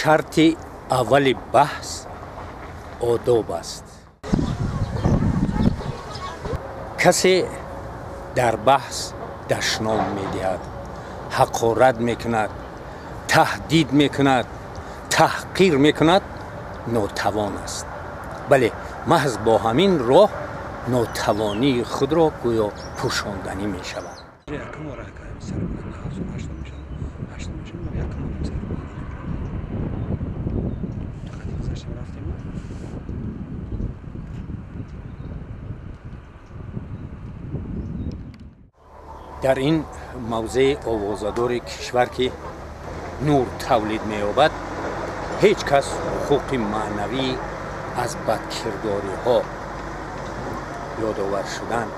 Шарти аввали баҳс одоб аст. Касе дар баҳс дашном медиҳад, ҳақорат мекунад, таҳдид мекунад, таҳқир мекунад, нотавон аст. Бале, маҳз бо ҳамин роҳ нотавонии худро гӯё пӯшонданӣ мешавад. Дар ин мавзеи овозадори кишвар, ки нур тавлид меёбад, ҳеҷ кас ҳуқуқи маънавӣ аз бадкирдориҳо ёдовар шудан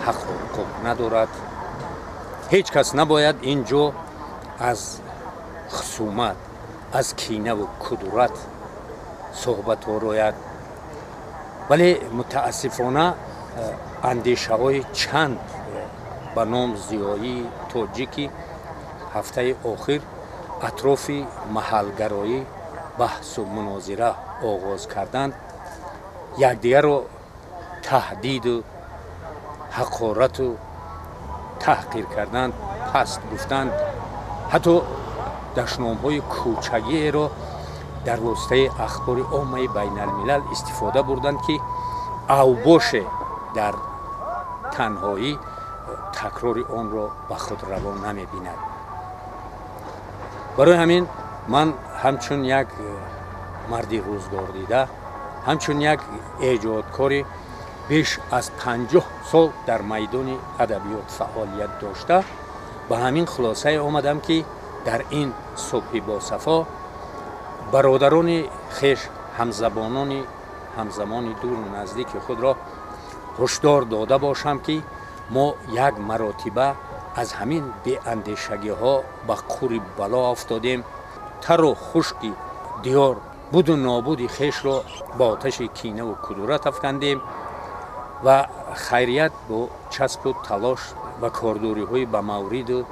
ҳаққу ҳуқуқ надорад. Ҳеҷ кас набояд ин ҷо аз хусумат, аз кинаву кудурат суҳбат орояд. Вале мутаассифона андешаҳои чанд ба ном зиёии тоҷики ҳафтаи охир атрофи маҳалгароӣ баҳсу мунозира оғоз карданд, якдигарро таҳдиду ҳақорату таҳқир карданд, паст гуфтанд, ҳатто дашномҳои кӯчагиеро дар воситаи ахбори оммаи байналмилал истифода бурданд, ки авбоше дар танҳоӣ такрори онро ба худ раво намебинад. Барои ҳамин ман ҳамчун як марди рӯзгордида, ҳамчун як эҷодкори беш аз 50 сол дар майдони адабиёт фаъолият дошта, ба ҳамин хулосае омадам, ки дар ин субҳи босафо бародарони хеш, ҳамзабонони ҳамзамони дуру наздики худро ҳушдор дода бошам, ки мо як маротиба аз ҳамин беандешагиҳо ба қури бало афтодем. Тару хушки диёр буду нобуди хешро ба оташи кинаву кудурат афкандем ва хайрият бо часпу талош ва кордориҳои ба мавриду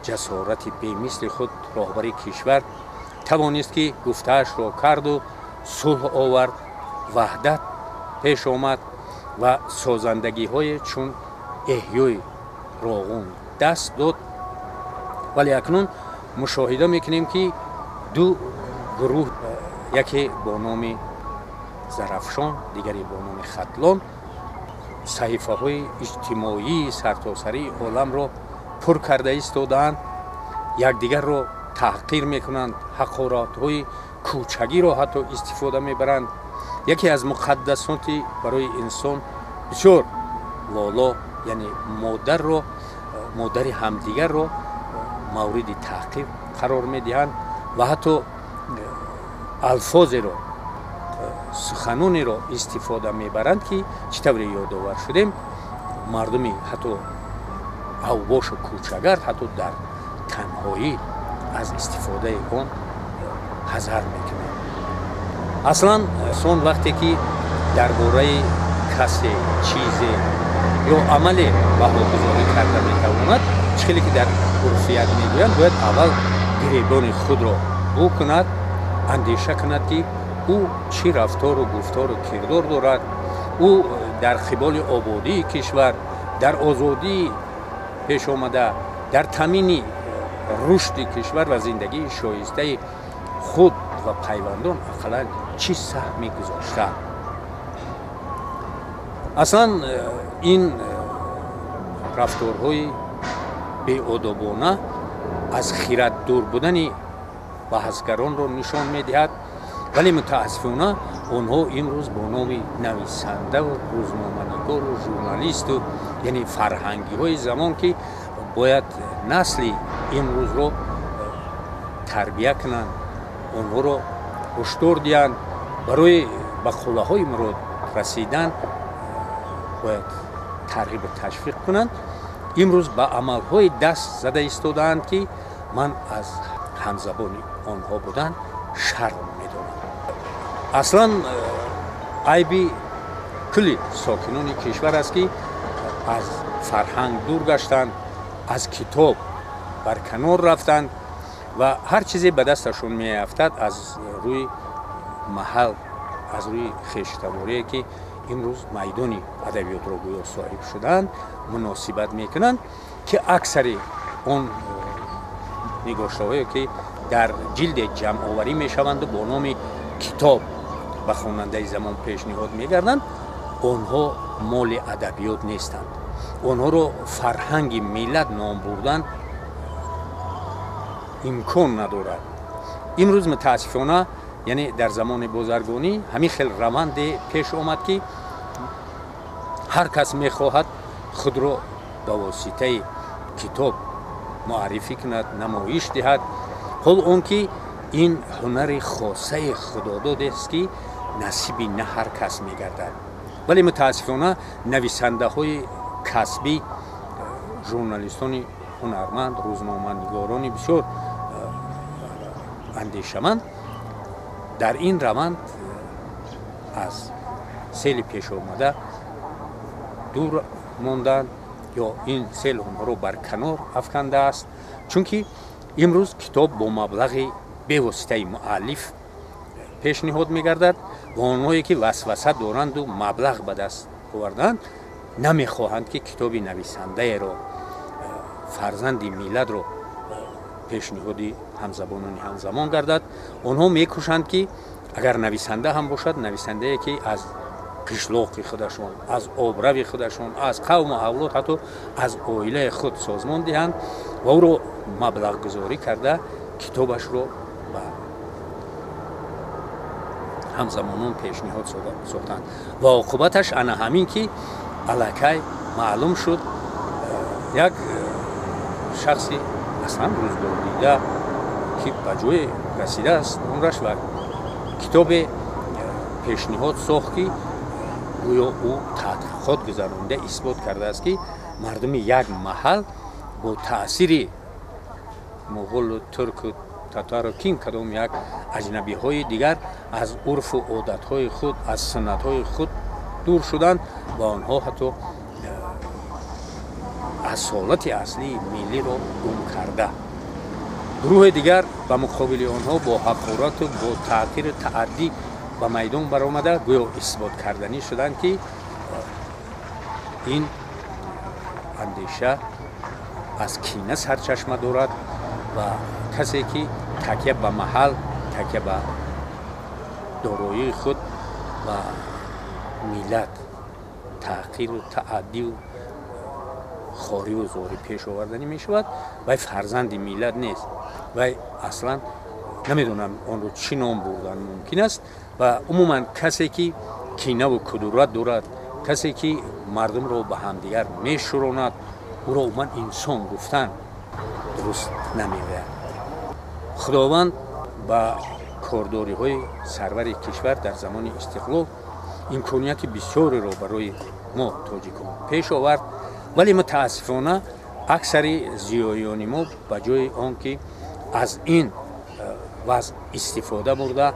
ҷасорати бемисли худ роҳбари кишвар тавонист, ки гуфтаашро карду сулҳ овард, ваҳдат пеш омад ва созандагиҳое чун эҳёи Роғун даст дод. Вале акнун мушоҳида мекунем, ки ду гурӯҳ, яке бо номи Зарафшон, дигаре бо номи Хатлон, саҳифаҳои иҷтимоии сартосарии оламро пур карда истодаанд, якдигарро таҳқир мекунанд, ҳақоратҳои кӯчагиро ҳатто истифода мебаранд. Яке аз муқаддасоти барои инсон бисёр воло, яъне модарро, модари ҳамдигарро мавриди таҳқир қарор медиҳанд ва ҳатто алфозеро, суханонеро истифода мебаранд, ки чӣ тавре ёдовар шудем, мардуми ҳатто авбошу кӯчагард ҳатто дар танҳоӣ аз истифодаи он ҳазар мекунанд. Аслан инсон вақте ки дар бораи касе, чизе ё амале баҳогузорӣ карда метавонад, чӣ хеле ки дар урфият мегӯянд, бояд аввал гиребони худро бу кунад, андеша кунад, ки ӯ чӣ рафтору гуфтору кирдор дорад, ӯ дар қиболи ободии кишвар, дар озодии пешомада, дар таъмини рушди кишвар ва зиндагии шоистаи худ ва пайвандон ақаллан чӣ саҳме гузошта. Аслан ин рафторҳои беодобона аз хират дур будани баҳсгаронро нишон медиҳад, вале мутаассифона онҳо имрӯз бо номи нависандаву рӯзноманигору журналисту, яъне фарҳангиҳои замон, ки бояд насли имрӯзро тарбия кунанд, онҳоро ҳушдор диҳанд, барои ба қуллаҳои мурод расидан бояд тарғибу ташвиқ кунанд, имрӯз ба амалҳои даст зада истодаанд, ки ман аз ҳамзабони онҳо будан шарм медорам. Аслан айби кулли сокинони кишвар аст, ки аз фарҳанг дур гаштанд, аз китоб барканор рафтанд ва ҳар чизе ба дасташон меафтад аз рӯи маҳал, аз рӯи хештаворие ки имрӯз майдони адабиётро гӯё соҳиб шуданд, муносибат мекунанд, ки аксари он нигоштаҳое ки дар ҷилде ҷамъоварӣ мешаванду бо номи китоб ба хонандаи замон пешниҳод мегарданд, онҳо моли адабиёт нестанд. Онҳоро фарҳанги миллат ном бурдан имкон надорад. Имрӯз мутаассифона, яъне дар замони бозаргонӣ ҳамин хел раванде пеш омад, ки ҳар кас мехоҳад худро ба воситаи китоб муаррифӣ кунад, намоиш диҳад. Ҳол он ки ин ҳунари хосаи худододест, ки насиби на ҳар кас мегардад. Вале мутаассифона нависандаҳои касбӣ, журналистони ҳунарманд, рӯзноманигорони бисёр андешаманд дар ин раванд аз сели пешомада дур монданд ё ин сел онҳоро бар канор афкандааст. Чунки имрӯз китоб бо маблағи бевоситаи муаллиф пешниҳод мегардад ва онҳое ки васваса доранду маблағ ба даст оварданд, намехоҳанд, ки китоби нависандаеро, фарзанди миллатро пешниҳоди ҳамзабонони ҳамзамон гардад. Онҳо мекӯшанд, ки агар нависанда ҳам бошад, нависандае ки аз қишлоқи худашон, аз обрави худашон, аз қавму авлод, ҳатто аз оилаи худ созмон диҳанд ва ӯро маблағгузорӣ карда китобашро ба ҳамзамонон пешниҳод сохтанд. Ва оқибаташ ана ҳамин, ки аллакай маълум шуд, як шахси аслан рӯзгордида, ки ба ҷое расидааст умраш, ва китобе пешниҳод сохт, ки гӯё ӯ таҳқиқот гузаронида исбот кардааст, ки мардуми як маҳал бо таъсири муғулу турку татару кин кадом як аҷнабиҳои дигар аз урфу одатҳои худ, аз суннатҳои худ дур шуданд ва онҳо ҳатто асолати аслии миллиро гум карда. Гурӯҳи дигар ба муқобили онҳо бо ҳақорату бо таъқиру тааддӣ ба майдон баромада, гӯё исбот карданӣ шуданд, ки ин андеша аз кина сарчашма дорад ва касе ки такя ба маҳал, такя ба дороии худ ва миллат таъқиру тааддию хориву зорӣ пеш оварданӣ мешавад, вай фарзанди миллат нест. Вай аслан намедонам онро чӣ ном бурдан мумкин аст. Ва умуман касе ки кинаву кудурат дорад, касе ки мардумро ба ҳамдигар мешӯронад, ӯро умуман инсон гуфтан дуруст намеояд. Худованд ба кордориҳои сарвари кишвар дар замони истиқлол имконияти бисёреро барои мо тоҷикон пеш овард, вале мутаассифона аксари зиёиёни мо ба ҷои он ки аз ин вазъ истифода бурда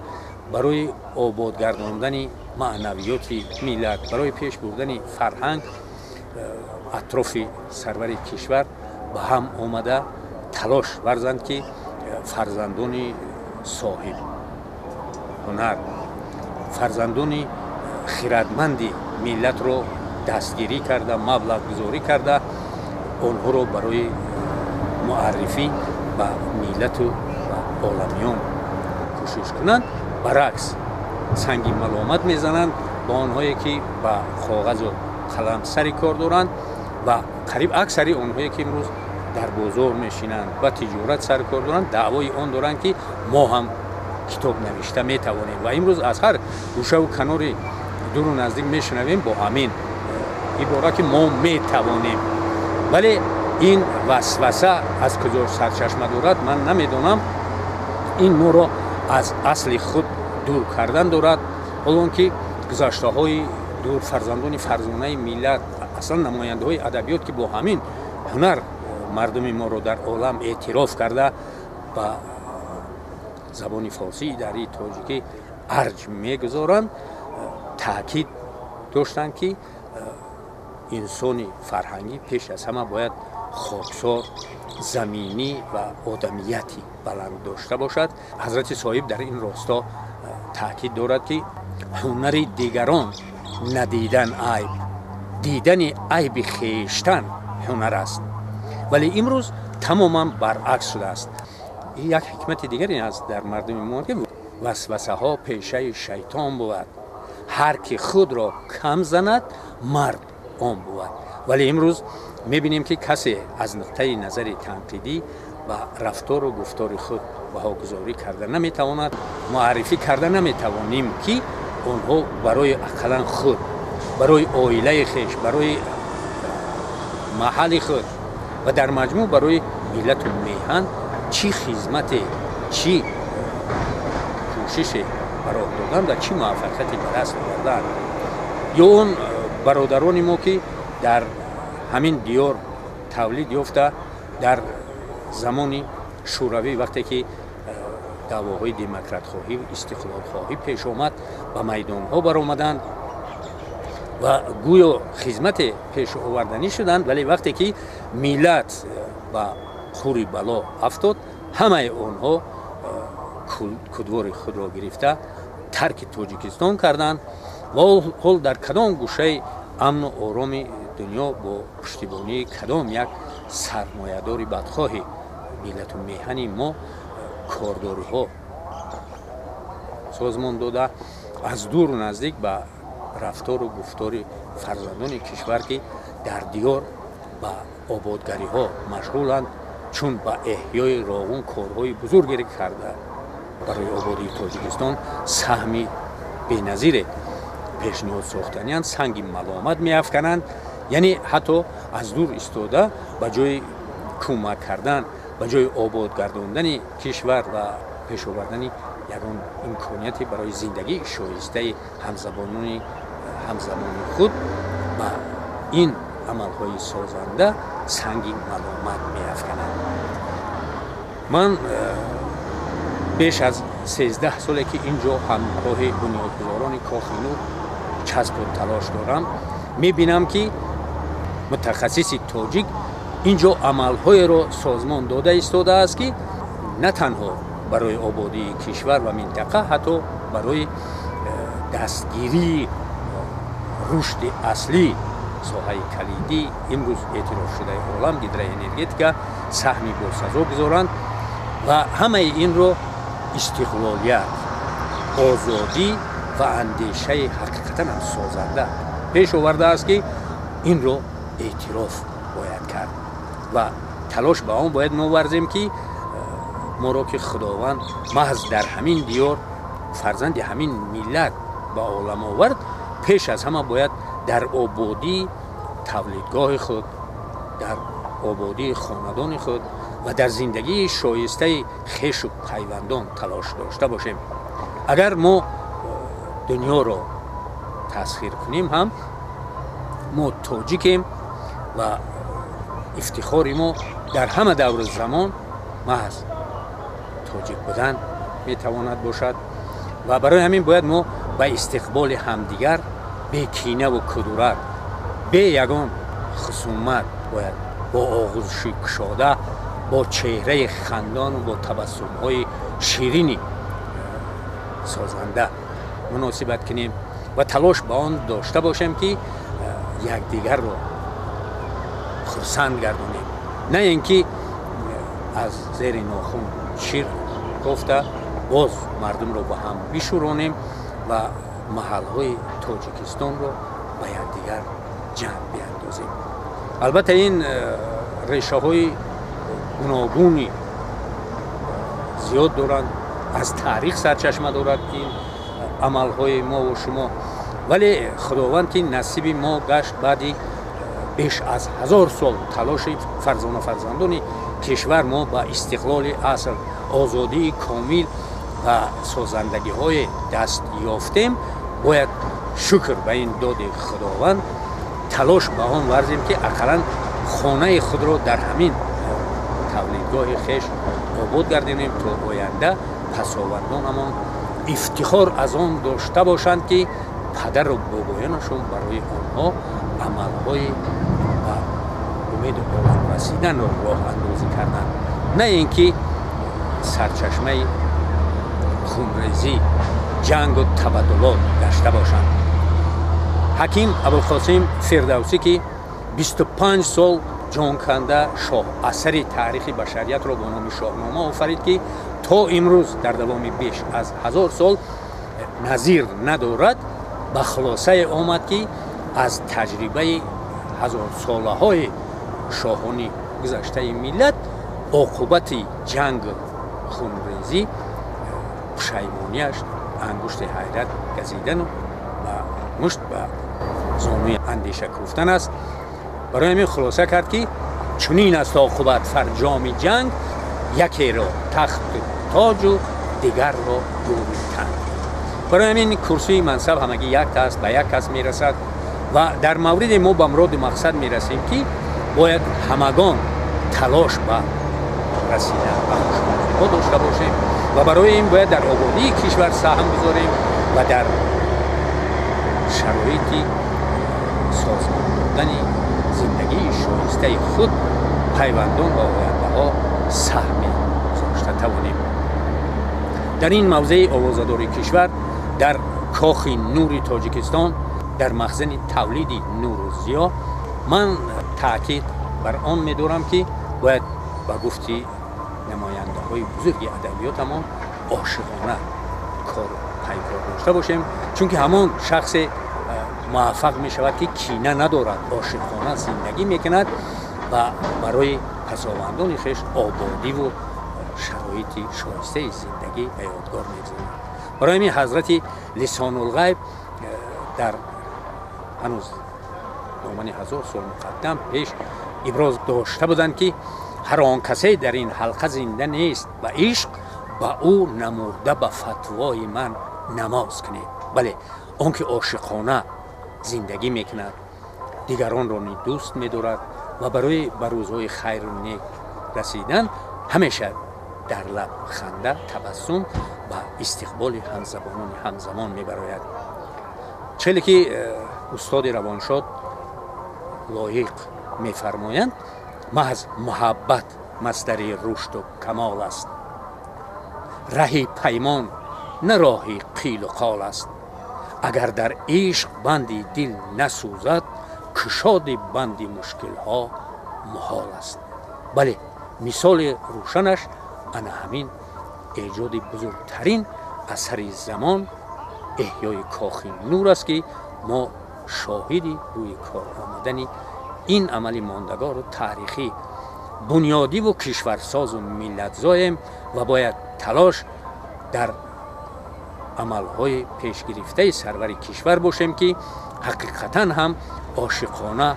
барои обод гардондани маънавиёти миллат, барои пеш бурдани фарҳанг атрофи сарвари кишвар ба ҳам омада талош варзанд, ки фарзандони соҳиб ҳунар, фарзандони хирадманди миллатро дастгирӣ карда, маблағгузорӣ карда, онҳоро барои муаррифӣ ба миллату ба оламиён кӯшиш кунанд. Баръакс, санги маломат мезананд ба онҳое ки ба коғазу қалам сари кор доранд ва қариб аксари онҳое ки имрӯз дар бозор мешинанд, ба тиҷорат сари кор доранд, даъвои он доранд, ки мо ҳам китоб навишта метавонем. Ва имрӯз аз ҳар гӯшаву канори дуру наздик мешунавем бо ҳамин ибора, ки мо метавонем. Вале ин васваса аз куҷо сарчашма дорад, ман намедонам. Ин моро аз асли худ дур кардан дорад. Ҳол он ки гузаштаҳои дур фарзандони фарзонаи миллат, аслан намояндаҳои адабиёт, ки бо ҳамин ҳунар мардуми моро дар олам эътироф карда, ба забони форсии дарии тоҷикӣ арҷ мегузоранд, таъкид доштанд, ки инсони фарҳангӣ пеш аз ҳама бояд хоксор, заминӣ ва одамияти баланд дошта бошад. Ҳазрати соҳиб дар ин росто таъкид дорад, ки ҳунари дигарон надидан айб, дидани айби хештан ҳунар аст. Вале имрӯз тамоман баръакс шудааст. Як ҳикмати дигаре аст дар мардуми мо, ки васвасаҳо пешаи шайтон бувад, ҳар ки худро кам занад мард он бувад. Вале имрӯз мебинем, ки касе аз нуқтаи назари танқидӣ ба рафтору гуфтори худ баҳогузорӣ карда наметавонад, муаррифӣ карда наметавонем, ки онҳо барои ақаллан худ, барои оилаи хеш, барои маҳалли худ ва дар маҷмӯъ барои миллату меҳан чӣ хизмате, чӣ кӯшише ба роҳ доданд ва чӣ муваффақияте ба даст оварданд. Ё он бародарони мо, ки дар ҳамин диёр тавлид ёфта, дар замони шӯравӣ, вақте ки даъвоҳои демократхоҳӣ, истиқлолхоҳӣ пеш омад, ба майдонҳо баромаданд ва гӯё хизмате пеш оварданӣ шуданд, вале вақте ки миллат ба хури бало афтод, ҳамаи онҳо кудвори худро гирифта тарки Тоҷикистон карданд ва ҳол дар кадом гӯшаи амну ороми дунё бо пуштибонии кадом як сармоядори бадхоҳи миллату меҳани мо кордориҳо созмон дода, аз дуру наздик ба рафтору гуфтори фарзандони кишвар, ки дар диёр ба ободгариҳо машғуланд, чун ба эҳёи Роғун корҳои бузургеро карда, барои ободии Тоҷикистон саҳми беназире пешниҳод сохтанианд, санги маломат меафкананд. Яъне ҳатто аз дур истода ба ҷои кӯмак кардан, ба ҷои обод гардондани кишвар ва пеш овардани ягон имконияте барои зиндагии шоистаи ҳамзабони худ, ба ин амалҳои созанда санги маломат меафкананд. Ман беш аз 13 соле, ки ин ҷо ҳамроҳи бунёдгузорони Кохи Нур часпу талош дорам, мебинам, ки мутахассиси тоҷик ин ҷо амалҳоеро созмон дода истодааст, ки на танҳо барои ободии кишвар ва минтақа, ҳатто барои дастгирии рушди аслӣ, соҳаи калидӣ имрӯз эътирофшудаи олам, гидроэнергетика, саҳми босазо гузоранд. Ва ҳамаи инро истиқлолият, озодӣ ва андешаи ҳақиқатан ҳам созанда пеш овардааст, ки инро эътироф бояд кард ва талош ба он бояд мо варзем, ки моро ки Худованд маҳз дар ҳамин диёр фарзанди ҳамин миллат ба олам овард, пеш аз ҳама бояд дар ободии тавлидгоҳи худ, дар ободии хонадони худ ва дар зиндагии шоистаи хешу пайвандон талош дошта бошем. Агар мо дунёро тасхир кунем ҳам, мо тоҷикем ва ифтихори мо дар ҳама давру замон маҳз тоҷик будан метавонад бошад. Ва барои ҳамин бояд мо ба истиқболи ҳамдигар бе кинаву кудурат, бе ягон хусумат, бояд бо оғӯши кушода, бо чеҳраи хандону бо табассумҳои ширини созанда муносибат кунем ва талош ба он дошта бошем, ки якдигарро хурсанд гардонем, на ин ки аз зери нохун шир кофта боз мардумро ба ҳам бишӯронем ва маҳалҳои Тоҷикистонро ба якдигар ҷамъ биандозем. Албатта, ин решаҳои гуногуни зиёд доранд, аз таърих сарчашма дорад ин амалҳои мову шумо, вале Худованд ки насиби мо гашт, баъди беш аз 1000 сол талоши фарзона фарзандони кишвар мо ба истиқлоли аср, озодии комил ва созандагиҳое даст ёфтем, бояд шукр ба ин доди Худованд, талош ба он варзем, ки ақаллан хонаи худро дар ҳамин тавлидгоҳи хеш обод гардонем, то оянда пасовандонамон ифтихор аз он дошта бошанд, ки падару бобоёнашон барои онҳо амалҳои ба умеди оламгир расиданро роҳандозӣ карданд, на ин ки сарчашмаи хунрезӣ, ҷангу табаддулот гашта бошанд. Ҳаким Абулқосим Фирдавсӣ, ки 25 сол ҷон канда шоҳ асари таърихи башариятро бо номи Шоҳнома офарид, ки то имрӯз дар давоми беш аз 1000 сол назир надорад, ба хулосае омад, ки аз таҷрибаи ҳазорсолаҳои шоҳони гузаштаи миллат оқубати ҷанг, хунрезӣ, пушаймонияш, ангушти ҳайрат газидану ба мушт ба зонуи андеша кӯфтан аст. Барои ҳамин хулоса кард, ки чунин аст оқубат фарҷоми ҷанг, якеро тахту тоҷу дигарро гӯри танг. Барои ҳамин курсии мансаб ҳамагӣ якта аст, ба як кас мерасад ва дар мавриде мо ба муроду мақсад мерасем, ки бояд ҳамагон талош ба расидан ба хушбахтиҳо дошта бошем ва барои ин бояд дар ободии кишвар саҳм гузорем ва дар шароити созмон додани зиндагии шоистаи худ, пайвандон ва ояндаҳо саҳме гузошта тавонем. Дар ин мавзеи овозадори кишвар, дар кохи нури Тоҷикистон, дар махзани тавлиди нуру зиё, ман таъкид бар он медорам, ки бояд ба гуфти намояндаҳои бузурги адабиётамон ошиқона кору пайкор дошта бошем, чунки ҳамон шахсе муваффақ мешавад, ки кина надорад, ошиқона зиндагӣ мекунад ва барои пасовандони хеш ободиву шароити шоистаи зиндагӣ ба ёдгор мегузорад. Барои ҳамин ҳазрати Лисонулғайб дар ҳанӯз домани 1000 сол муқаддам пеш иброз дошта буданд, ки ҳар он касе дар ин ҳалқа зинда нест ба ишқ, ба ӯ намурда ба фатвои ман намоз кунед. Бале, он ки ошиқона зиндагӣ мекунад, дигаронро ни дӯст медорад ва барои ба рӯзҳои хайру нек расидан ҳамеша дар лаб ханда, табассум ба истиқболи ҳамзабонони ҳамзамон мебарояд. Челе ки устоди равоншод Лоиқ мефармоянд, маҳз муҳаббат масдари рушду камол аст, раҳи паймон на роҳи қилу қол аст. Агар дар ишқ банди дил насӯзад, кушоди банди мушкилҳо муҳол аст. Бале, мисоли рӯшанаш ана ҳамин эҷоди бузургтарин асари замон, эҳёи кохи нур аст, ки мо шоҳиди рӯи кор омадани ин амали мондагору таърихӣ, бунёдиву кишварсозу миллатзоем ва бояд талош дар амалҳои пешгирифтаи сарвари кишвар бошем, ки ҳақиқатан ҳам ошиқона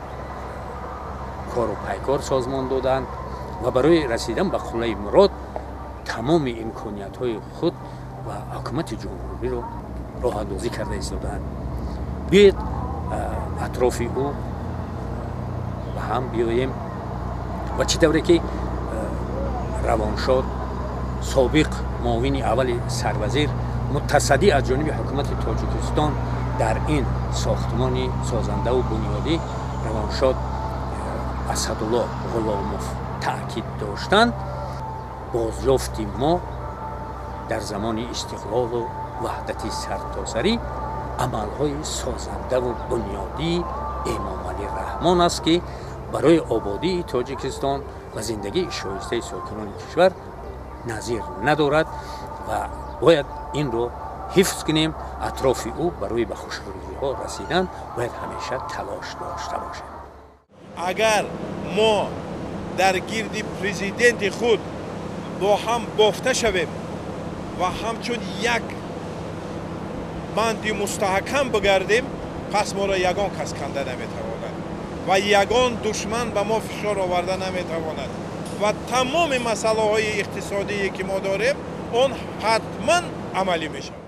кору пайкор созмон доданд ва барои расидан ба қуллаи мурод тамоми имкониятҳои худ ва ҳукумати ҷумҳуриро роҳандозӣ карда истодаанд. Биёед атрофи ӯ ба ҳам биёем ва чӣ тавре ки равоншод, собиқ муовини аввали сарвазир, мутасаддӣ аз ҷониби ҳукумати Тоҷикистон дар ин сохтмони созандаву бунёдӣ равоншод Асадулло Ғуломов таъкид доштанд, бозёфти мо дар замони истиқлолу ваҳдати сартосарӣ амалҳои созандаву бунёдии Эмомалӣ Раҳмон аст, ки барои ободии Тоҷикистон ва зиндагии шоистаи сокинони кишвар назир надорад ва бояд инро ҳифз кунем. Атрофи ӯ барои ба хушрӯзиҳо расидан бояд ҳамеша талош дошта бошем. Агар мо дар гирди президенти худ бо ҳам бофта шавем ва ҳамчун як банди мустаҳкам бигардем, пас моро ягон кас канда наметавонад ва ягон душман ба мо фишор оварда наметавонад ва тамоми масъалаҳои иқтисодие ки мо дорем, он ҳатман амалӣ мешавад.